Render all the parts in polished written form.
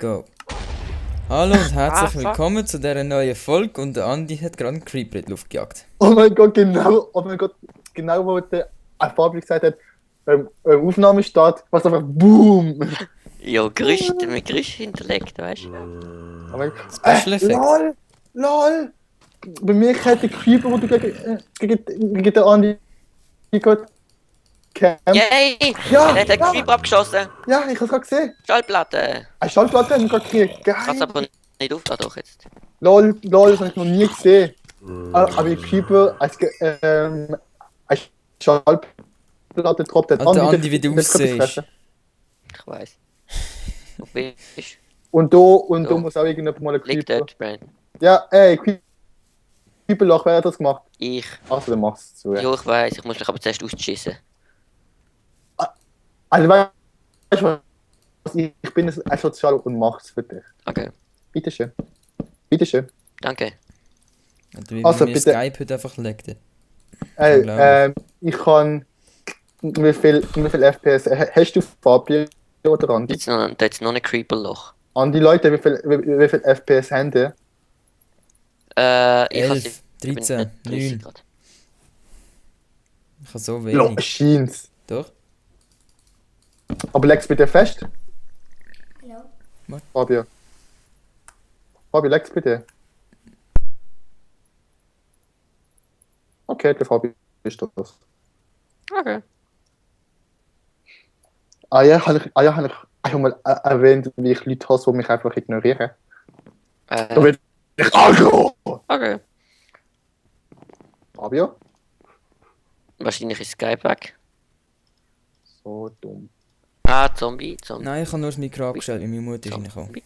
go. Hallo und herzlich fuck. willkommen zu dieser neuen Folge und der Andi hat gerade einen Creeper in die Luft gejagt. Oh mein Gott, genau wo der Fabio gesagt hat, Aufnahmestart, was einfach BOOM! Ja, Gerücht, mit Gerücht hinterlegt, weißt du? Oh mein Special Effects. LOL! Bei mir hat der Creeper, wo du gegen den Andi geht, Camp. Yay! Ja, Der hat den ja. Creeper abgeschossen. Ja, ich hab's gerade gesehen. Schallplatte. Eine Schallplatte haben wir gerade gekriegt. Kannst Geil! aber nicht aufladen, doch jetzt. LOL, das habe ich noch nie gesehen. Aber die Creeper eine Schallplatte droppt hat. Alter Andi, wie du aussiehst. Ich weiß. Wo bist du? Und da muss auch irgendjemand mal ein Liegt Creeper. dort, Brian. Ja, Creeperloch, wer hat das gemacht? Ich. Achso, dann machst du es zu. Ja, ich weiß, ich muss mich aber zuerst ausschießen. Also weißt du was, ich bin ein Sozial und mach's für dich. Okay, Bitteschön. Bitteschön. danke. Alter, wie Also, mir bitte. Skype heute einfach legte. Ich kann. Wie viel FPS hast du, Fabio oder Andi? Da jetzt noch ein Creeper-Loch. Andi, Leute, wie viel FPS haben die? Ich 11, 13, 9. grad. Ich habe so Ja, wenig. scheint's. Doch? Aber leg's bitte fest. Ja. Fabio. Fabio, leg's bitte. Okay, der Fabio ist das. Okay. Habe ich mal erwähnt, wie ich Leute hasse, die mich einfach ignorieren. Da wird ich aggro. Okay. Fabio? Wahrscheinlich ist Skype weg. So dumm. Ah, Zombie. Nein, ich habe nur das Mikro abgestellt, weil meine Mutter ist reingekommen. Zombie.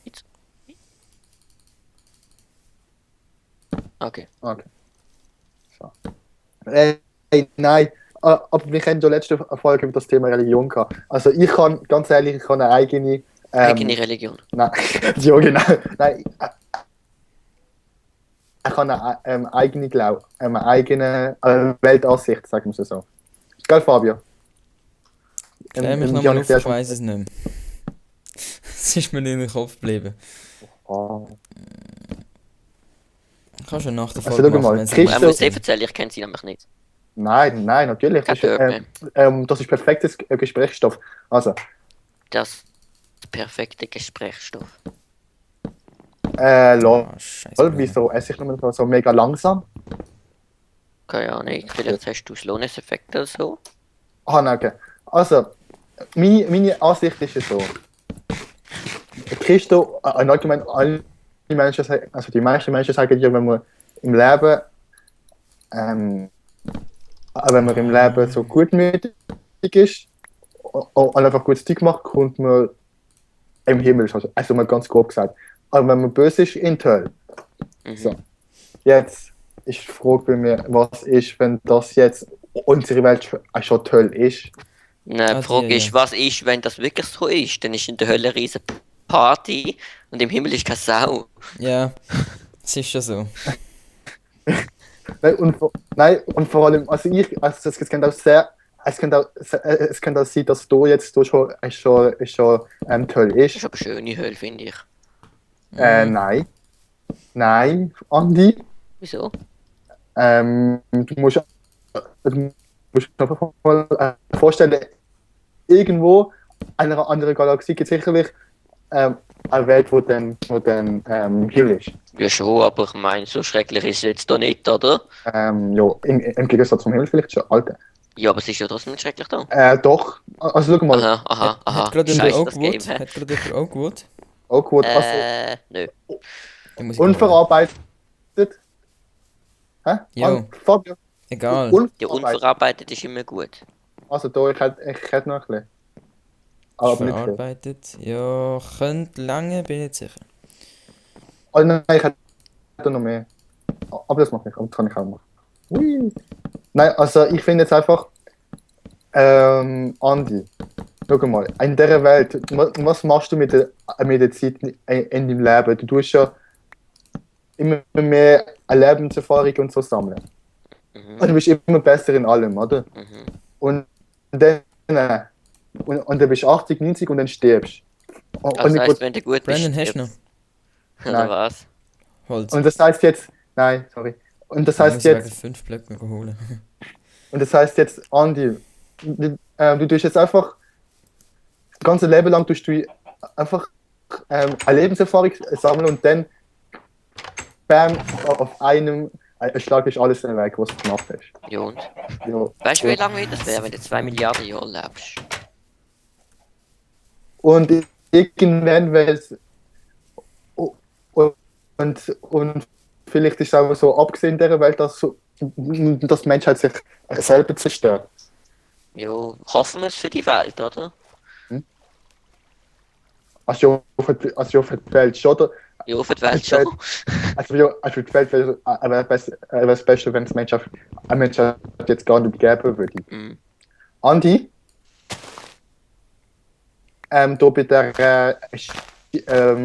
Okay. Okay. So. Nein. Aber wir haben in der letzten Folge über das Thema Religion gehabt. Also ich kann, ganz ehrlich, ich kann eine eigene... Eigene Religion. Nein, ja genau. Nein, ich kann eine eigene eine eigene Weltansicht, sagen wir es so. Gell, Fabio? Klär mich Die nochmal habe auf, ich sehr ich weiss es nicht mehr. Es ist mir nicht in den Kopf geblieben. Ah. Ich kann schon nach der Also, Folge schau mal, machen, wenn es Christoph- Ich muss eh erzählen, ich kenne sie nämlich nicht. Nein, natürlich. Das ist perfektes Gesprächsstoff. Also, Das perfekte Gesprächsstoff. lol, Ah, scheiße. wieso esse ich nur so mega langsam? Keine Ahnung, vielleicht hast du Slowness-Effekt oder so. Ah, nein, okay. Also, meine Ansicht ist ja so. Christo, allgemein, alle Menschen sagen, also die meisten Menschen sagen ja, wenn man im Leben, wenn man im Leben so gutmütig ist und einfach gutes Zeug macht, kommt man im Himmel, also mal ganz grob gesagt. Aber wenn man böse ist, in die Hölle. Mhm. So. Jetzt ist die Frage bei mir, was ist, wenn das jetzt unsere Welt schon die Hölle ist? Nein, Ah, die Frage die, ist, ja. was ist, wenn das wirklich so ist? Dann ist in der Hölle eine riesen Party und im Himmel ist keine Sau. Ja, es ist schon so. Und vor allem, also es kann auch sehr, es kann auch sein, dass du jetzt schon die Hölle Das ist. ist aber eine schöne Hölle, finde ich. Nein. Nein, Andi. Wieso? Du musst dir einfach mal vorstellen, irgendwo in einer anderen Galaxie gibt es sicherlich eine Welt, wo dann Himmel ist. Ja schon, aber ich meine, so schrecklich ist es jetzt doch nicht, oder? Ja, im Gegensatz zum Himmel vielleicht schon, Alter. Ja, aber es ist ja trotzdem nicht schrecklich da. Doch, also schau mal, Aha. Hat gerade jemand Scheiße, das Game, Oakwood? hä? Hat gerade jemand Oakwood? Oakwood, also Nö. Dann muss ich mal- unverarbeitet. Hä? Jo. Fabio, Egal. Ja, unverarbeitet. unverarbeitet ist immer gut. Also da, ich hätte noch ein bisschen. Aber nicht viel. Verarbeitet. Ja, könnte lange, bin ich nicht sicher. Oh nein, ich hätte noch mehr. Aber das mache ich, aber das kann ich auch machen. Hui. Nein, also ich finde jetzt einfach, Andi, schau mal, in dieser Welt, was machst du mit der Zeit in deinem Leben? Du tust ja immer mehr eine Lebenserfahrung und so sammeln. Mhm. Und du bist immer besser in allem, oder? Mhm. Und dann, und dann bist du 80, 90 und dann stirbst. Und, Also ich das heisst, würd- wenn du gut Brandon, bist, hast du noch? Oder Nein. was? Holz. und das heißt jetzt. Nein, sorry. Und das Ich muss heißt wegen jetzt. 5 Blöcke holen. Und das heißt jetzt, Andi, du tust jetzt einfach das ganze Leben lang tust du einfach eine Lebenserfahrung sammeln und dann bam, auf einem Schlag ist alles weg, was du gemacht hast. Ja und? Ja. Weißt du, wie lange das wäre, wenn du 2 Milliarden Jahre lebst? Und irgendwann, weil es und vielleicht ist es auch so abgesehen in dieser Welt, dass die Menschheit sich selber zerstört. Ja, hoffen wir es für die Welt, oder? Also auf die Welt schon, oder? Ja, für die Welt schon. Also für die Welt wäre es besser, wenn es eine Menschheit jetzt gar nicht gäbe würde. Mhm. Andi, da bei der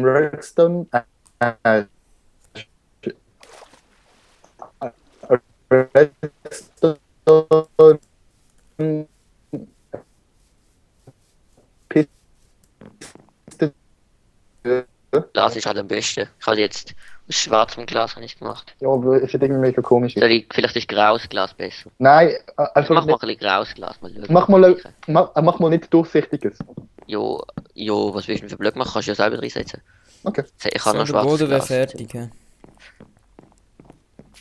Redstone Redstone Piste. Glas ist halt am besten. Ich habe jetzt aus schwarzem Glas habe ich gemacht. Ja, aber es ist irgendwie mega komisch. Vielleicht ist graues Glas besser. Nein, also Mach mal ein bisschen graues Glas, mal schauen. mach mal nicht durchsichtiges. Jo, was willst du denn für Blöcke machen? Kannst du ja selber reinsetzen. Okay, Ich So, habe noch der schwarzes Boden wäre Glas. fertig. Ja.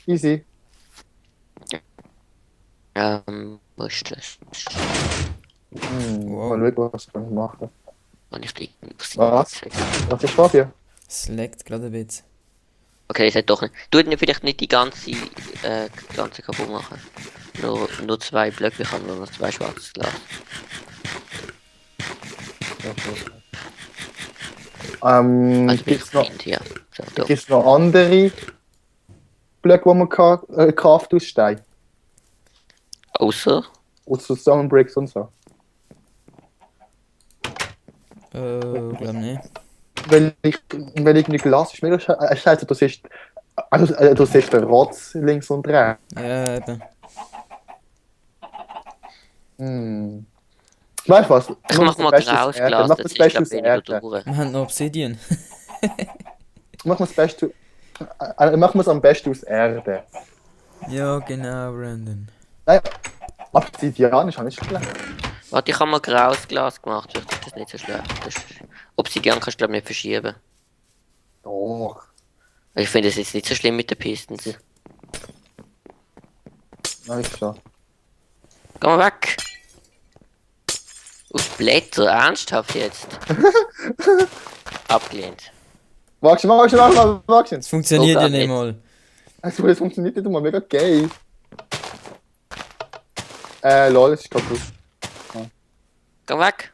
easy. Wo ist das? Wow. Mal schauen, was ich machen. Und ich fliege. Was ist Fabio? Es leckt gerade ein bisschen. Okay, das hat doch nicht. Du nicht vielleicht nicht die ganze kaputt machen. Nur 2 Blöcke, ich habe nur noch 2 schwarzes Glas. Also bin ich Gibt es noch, blind hier. So, da. gibt's noch andere Blöcke, die man craften aus Stein? Außer? Außer Stone Bricks und so. Glaub nicht. Weil irgendwie Glas ist mega scheiße, du siehst den Rotz links und rechts. Ja, eben. Weißt du was? Ich mach mal graues Glas, Mach das das ist Beste glaub aus weniger Erde. durch. Wir haben noch Obsidian. Mach mal das Beste. Mach mal es am besten aus Erde. Ja, genau, Brandon. Nein, Obsidian ist auch nicht schlecht. Warte, ich habe mal graues Glas gemacht, vielleicht ist das nicht so schlecht. Obsidian kannst du glaube ich nicht verschieben. Doch. Ich finde es jetzt nicht so schlimm mit den Pistons. Nein, ist klar. Geh mal weg! Auf Blätter, ernsthaft jetzt? Abgelehnt. Wachsen. Es funktioniert Oh, ja gar nicht nicht. mal. Also, das funktioniert nicht immer mega geil. Lol, es ist kaputt. Geh weg!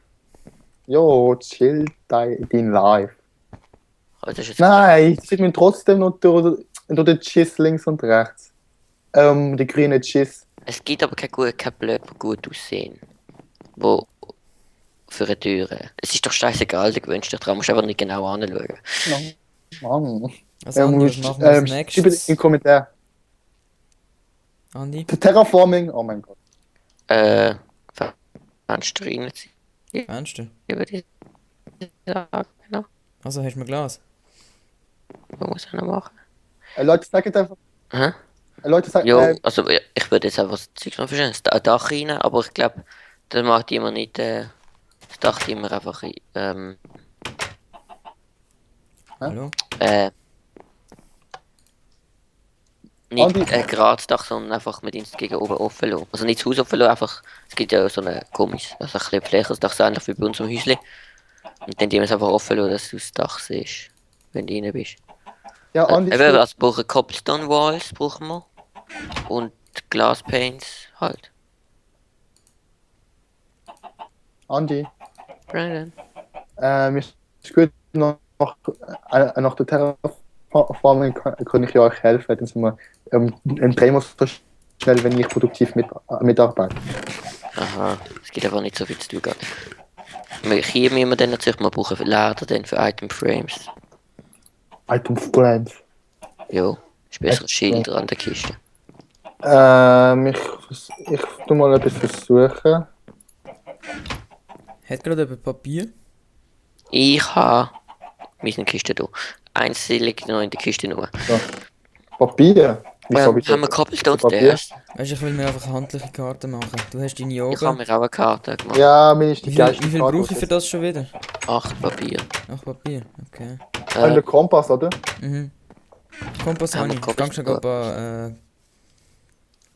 Jo, chill dein Life. Oh, das ist jetzt Nein, das sieht man trotzdem noch durch den Schiss links und rechts. Die grüne Schiss. Es gibt aber keine Blöcke, die gut aussehen. Wo für eine Türe. Es ist doch scheißegal, du gewöhnst dich dran, musst einfach nicht genau anschauen. Mann. Also, Andi, was machen wir als Schreibt nächstes? im Kommentar. Andi? Terraforming, oh mein Gott. Fenster reinziehen. Fenster? Über die Sache, genau. Also, hast du mir Glas? Was muss ich noch machen? Leute, sagt einfach. Hä? Leute, sagt Jo, also ich würde jetzt einfach das Zeug noch verstehen, das Dach rein, aber ich glaube, das macht jemand nicht, das Dach immer einfach, Hallo? nicht Andi. gerade das Dach, sondern einfach mit ins gegen oben offen lassen. Also nicht das Haus offen lassen, einfach, es gibt ja so eine komisch, also ein bisschen flächiges Dach, so ähnlich wie bei uns im Häuschen. Und dann die wir es einfach offen lassen, dass du das Dach siehst, wenn du rein bist. Ja, Andi, Eben, also brauchen Cobblestone Walls, brauchen wir. Und Glass Panes halt. Andi, Brandon. ist gut, nach der Terraforming kann ich ja euch helfen, dann sind wir dreimal so schnell, wenn ich produktiv mitarbeite. Aha, es gibt einfach nicht so viel zu tun. Gerade. Hier müssen wir dann natürlich mal brauchen für Lader, dann für Item Frames. Item Frames. Jo, ist besser Schild an der Kiste. Ich tu mal etwas versuchen. Hat gerade jemand Papier? Ich habe meine Kiste da. Eins liegt noch in der Kiste nur. Papier. Wieso Haben bitte? wir Cobblestone Papier? zuerst? Weißt du, ich will mir einfach handliche Karten machen. Du hast deine Ich habe oben. mir auch eine Karte gemacht. Ja, meine ist die Wie viel, geilste wie viel Karte, brauche ich für was das schon wieder? 8 Papier. Ach, Papier, okay. es- Und der Kompass, oder? Mhm. Kompass Haben habe wir ich. Ich Kompass kann schon ein paar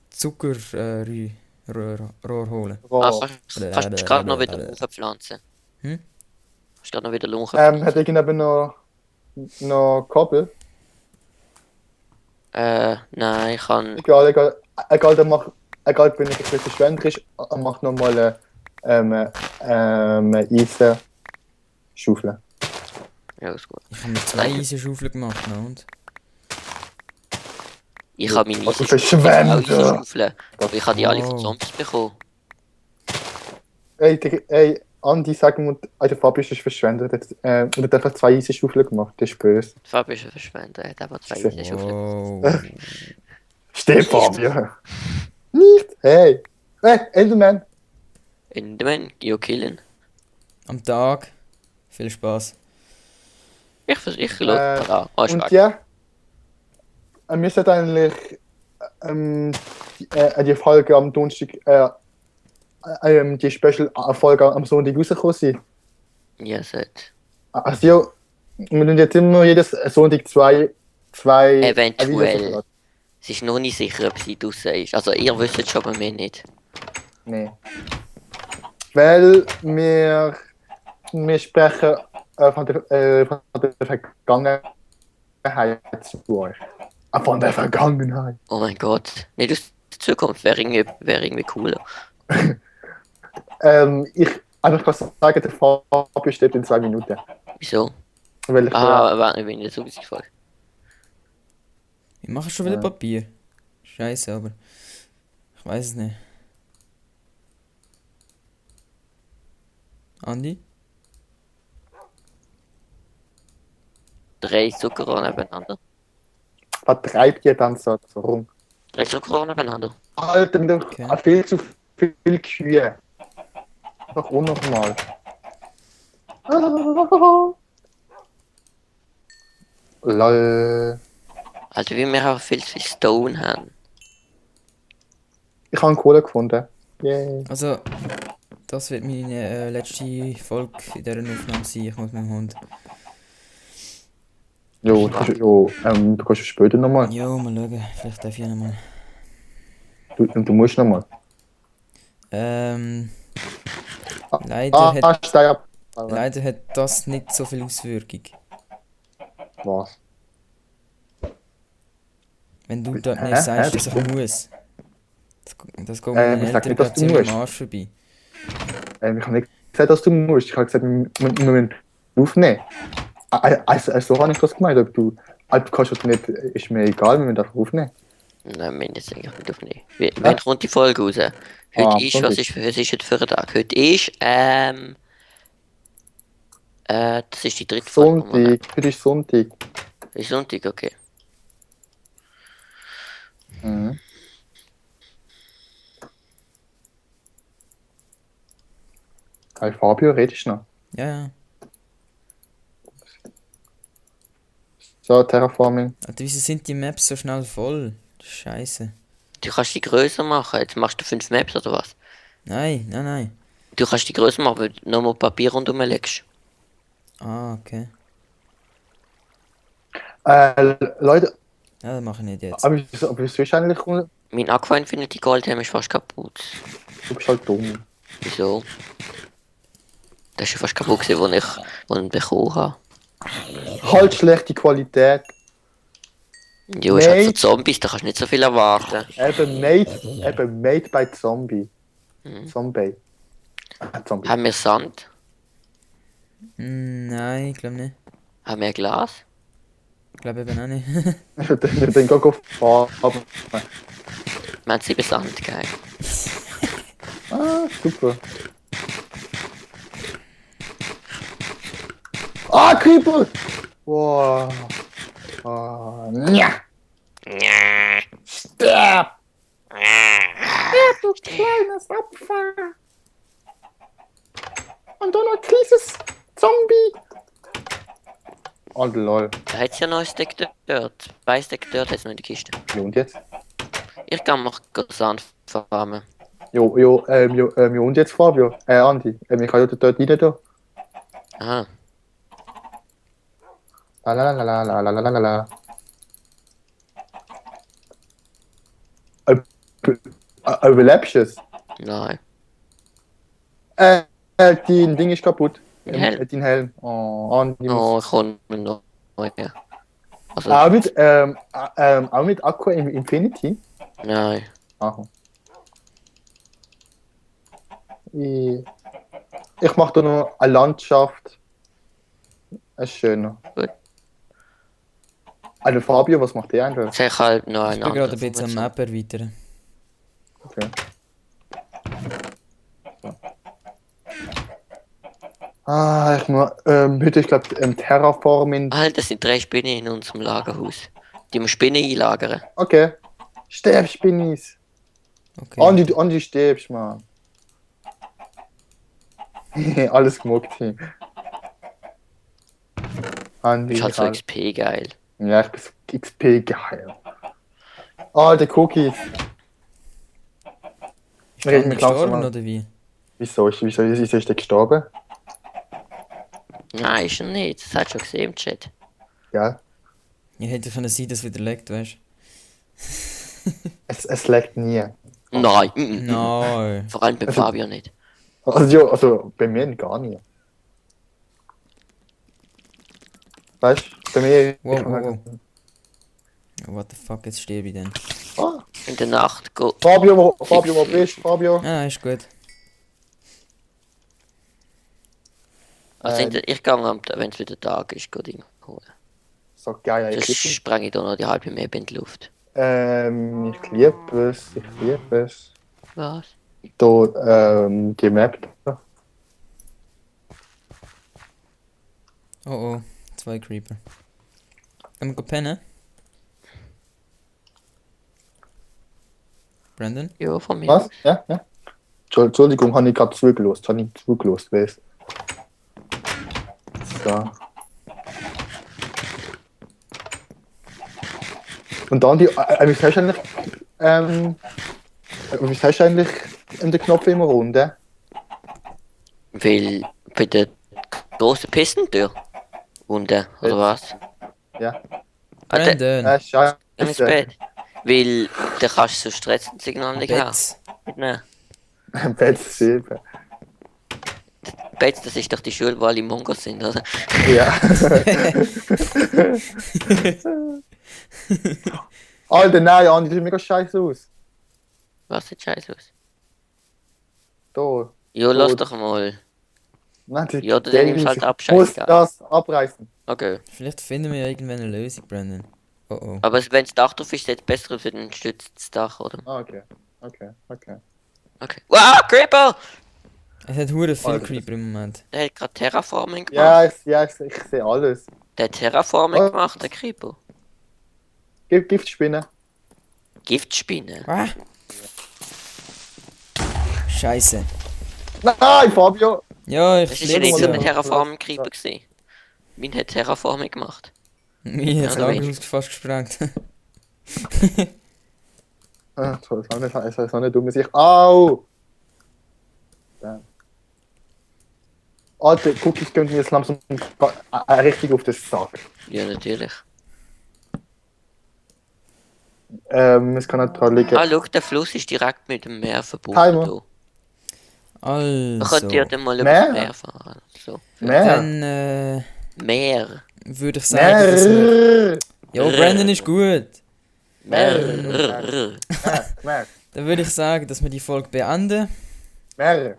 Zuckerrohr Rohr holen. Rohr. Kannst du gerade noch wieder Lauchen pflanzen? Hm? Kannst du gerade noch wieder Lauchen Hat pflanzen? irgendjemand noch Kabel? Nein, ich kann. Egal, egal, wenn ich ein bisschen verschwenderisch, er macht nochmal Eisenschaufel. Ja, ist gut. Ich habe mir 2 Nein. Eisenschaufeln gemacht, na und? Ich habe meine Also Eisenschaufeln, Verschwender! aber ich habe die alle von Wow. Zombies bekommen. Ey, Andi, sag mir, der Fabius ist verschwendet. Er hat einfach 2 Eisenschaufel gemacht, das ist böse. Fabio ist ein Verschwender, er hat aber 2 Shit. Eisenschaufeln. Wow. Steh, Fabio! Nicht! Hey! Hey, Enderman! Enderman, Geo killen. Am Tag. Viel Spaß. Ich schaue mal an. Oh, ist Und weg. ja, wir sollten eigentlich die Folge am Donnerstag, die Special-Folge am Sonntag rausgekommen sein. Ja, sollte. Also ja, wir tun jetzt immer jedes Sonntag zwei Eventuell. Videos. Es ist noch nicht sicher, ob sie draussen ist. Also ihr wisst es schon, aber wir nicht. Nee. Weil wir sprechen von der Vergangenheit zu euch. Von der Vergangenheit. Oh mein Gott. Nicht aus der Zukunft, wäre irgendwie cooler. Ich kann sagen, der Fabio steht in 2 Minuten. Wieso? Weil ich Warte, ich bin nicht so gefragt. Wir machen schon wieder Ja. Papier. Scheiße, aber. Ich weiß es nicht. Andi? 3 Zuckerrohr nebeneinander. was treibt ihr dann so rum? 3 Zuckerrohr nebeneinander. Alter, mit Okay. viel zu viel Kühe. Einfach unnormal. Lol. Also wie wir auch viel zu viel Stone haben. Ich habe einen Kohle gefunden. Yay. Also, das wird meine letzte Folge in dieser Aufnahme sein. Ich muss mit dem Hund. Jo, du kannst später nochmal. Jo, mal schauen. Vielleicht darf ich ja nochmal. Du musst nochmal. Leider Steig. leider hat das nicht so viel Auswirkung. Was? Wenn du dort Hä? nicht sagst, Hä? dass ich muss. Das geht meinen ich sag Eltern nicht, dass gerade du ziemlich musst. am Arsch vorbei. Ich habe nicht gesagt, dass du musst. Ich habe gesagt, wir müssen aufnehmen. Also habe ich das gemeint. Ob du kannst oder nicht, ist mir egal, wir müssen einfach aufnehmen. Nein, wir jetzt eigentlich nicht aufnehmen. Wann kommt die Folge raus? Heute ist, Sonntag. was ist heute für ein Tag? Heute ist, das ist die dritte Folge. Sonntag. Heute ist Sonntag. Ist Sonntag, okay. Mhm. Hey Fabio, redest du noch? Ja, ja. So, Terraforming. Alter, wieso sind die Maps so schnell voll? Scheiße. Du kannst die größer machen. Jetzt machst du 5 Maps oder was? Nein, nein, nein. Du kannst die größer machen, weil du nochmal Papier rundherum legst. Ah, okay. Leute, Ja, das mache ich nicht jetzt. aber wieso ist eigentlich Mein Aqua Infinity Goldhelm ist fast kaputt. du bist halt dumm. Wieso? Das ist ja fast kaputt gewesen, wo ich ihn bekommen habe. Halt schlechte Qualität. Jo, ist halt für Mate. Zombies, da kannst du nicht so viel erwarten. Eben made by Zombie. Mhm. Zombie. Zombie. Haben wir Sand? Nein, ich glaube nicht. Haben wir Glas? Ich glaube eben auch nicht. Den go Farben. Wir haben 7 Sand, geil. Ah, super. Ah, Creeper! Wow. Ah, ja. Sterb! Du kleines Opfer! Und dann noch dieses Zombie! Oh lol. Da hat's ja noch ein Steak dort. 2 Steak dort hat's noch in der Kiste. Ja, und jetzt? Ich kann mal Sand farmen. Jo, und jetzt Fabio? Andi. Ich kann ja dort rein da. Aha. La. Überlebst du es? Nein. Dein Ding ist kaputt. Dein Helm? Dein Helm. Oh, Andi. Oh, ich komme noch. Ja. Also, Auch mit Aqua Infinity? nein. Aha. Ich mache da noch eine Landschaft. Ein schöner. Gut. Also Fabio, was macht der eigentlich? Jetzt habe ich halt noch Ich einen bin gerade ein anderen bisschen am Map erweitern. Okay. Ich muss, heute ist glaube ich Terraforming. Halt, das sind 3 Spinnen in unserem Lagerhaus. Die müssen Spinnen einlagern. Okay. Sterb, Spinnis. Okay. Andi, stirbst, Mann. Alles gemockt hier. Andi, Ist halt so halt. XP geil. Ja, ich bin so XP geil. Alter, Cookies. Ist Wir reden Andi mit langsam gestorben an. oder wie? Wieso ist der gestorben? Nein, ist er nicht. Das hat schon gesehen im Chat. Ja. Ja, hätte können sein, dass es wieder leckt, weißt Es leckt nie. Nein. du? Nein. Vor allem beim Fabio nicht. Also bei mir gar nie. Weißt du, bei mir. Wow. What the fuck, jetzt sterbe ich denn. Ah, In der Nacht go. Fabio, wo bist du? Fabio? Ah, ist gut. Also ich gehe wenn es wieder Tag ist, go Ding holen. So geil, Sonst ich liebe spreng ich da noch die halbe Map in die Luft. Ich liebe es. Was? Da, gemappt. Oh, 2 Creeper. Können wir pennen? Brandon? Ja, von mir. Was? Ja? Entschuldigung, habe ich gerade zugelost. Weißt so. Und dann wie sagst du eigentlich, den Knopf immer runter? Weil bei der großen Pistentür. Unten, oder was? Ja. Ah, der Brandon! Scheiße. ins Bett. Weil da kannst du so Stresssignal nicht haben. Bett! Nein. Bett 7. Bett, das ist doch die Schule, wo alle Mongos sind, oder? Ja. Alter, nein, Andi, das sieht mega scheiße aus. Was sieht scheiße aus? Da. Jo, lass doch mal. Nein, das Ja, dann nimmst du halt ab, Ich muss scheißegal. das abreißen. Okay. Vielleicht finden wir ja irgendwann eine Lösung, Brandon. Oh. Aber wenn das Dach drauf ist, sieht es besser aus, wenn du stützt das Dach, oder? Ah, okay. Okay. Wow, Creeper! Es hat hure viel Alter, Creeper im Moment. Der hat gerade Terraforming gemacht. Ja, ich sehe alles. Der hat Terraforming Was? gemacht, der Creeper. Giftspinne. Giftspinne. Ah! Scheiße. Nein, Fabio! Ja, ich Das ist ja nicht fliege so ein ja. Terraforming Creeper gewesen. Min hat Terraforming gemacht. Mir hat das Ja, da Lagerhaus fast gesprengt. Das ist so eine dumme Sicht. Au! Damn. Alter, Cookies gehen mir jetzt langsam richtig auf den Sack. Ja, natürlich. Es kann nicht dran liegen. Ah, schau, der Fluss ist direkt mit dem Meer verbunden. Timer. Da. Also. Man könnte ja dann mal über Meer? das Meer fahren. So. Mehr! Dann Meer. würde ich sagen, dass wir... Mehr! Ja, Brandon ist gut. Meer. Mehr! Dann würde ich sagen, dass wir die Folge beenden. Mehr!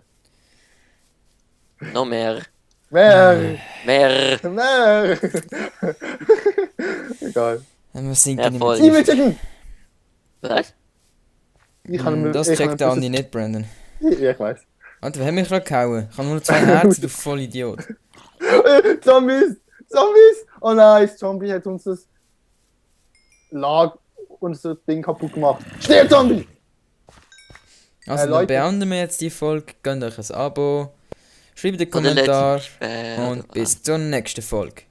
Noch mehr. Mehr! Meer. Mehr! Egal. Dann wir sinken Ja, nicht voll. mehr. Chicken! Was? Das checkt der Andi nicht, Brandon. Ja, ich weiß. Warte, wir haben mich gerade gehauen. Ich habe nur 2 Herzen, du voll Idiot. Zombies! Zombies! Oh nein, das Zombie hat uns das unser Ding kaputt gemacht. Stirb, Zombie! Also dann Leute. beenden wir jetzt die Folge. Gönnt euch ein Abo. schreibt einen Oder Kommentar letztes Sperr, und oder bis zur nächsten Folge.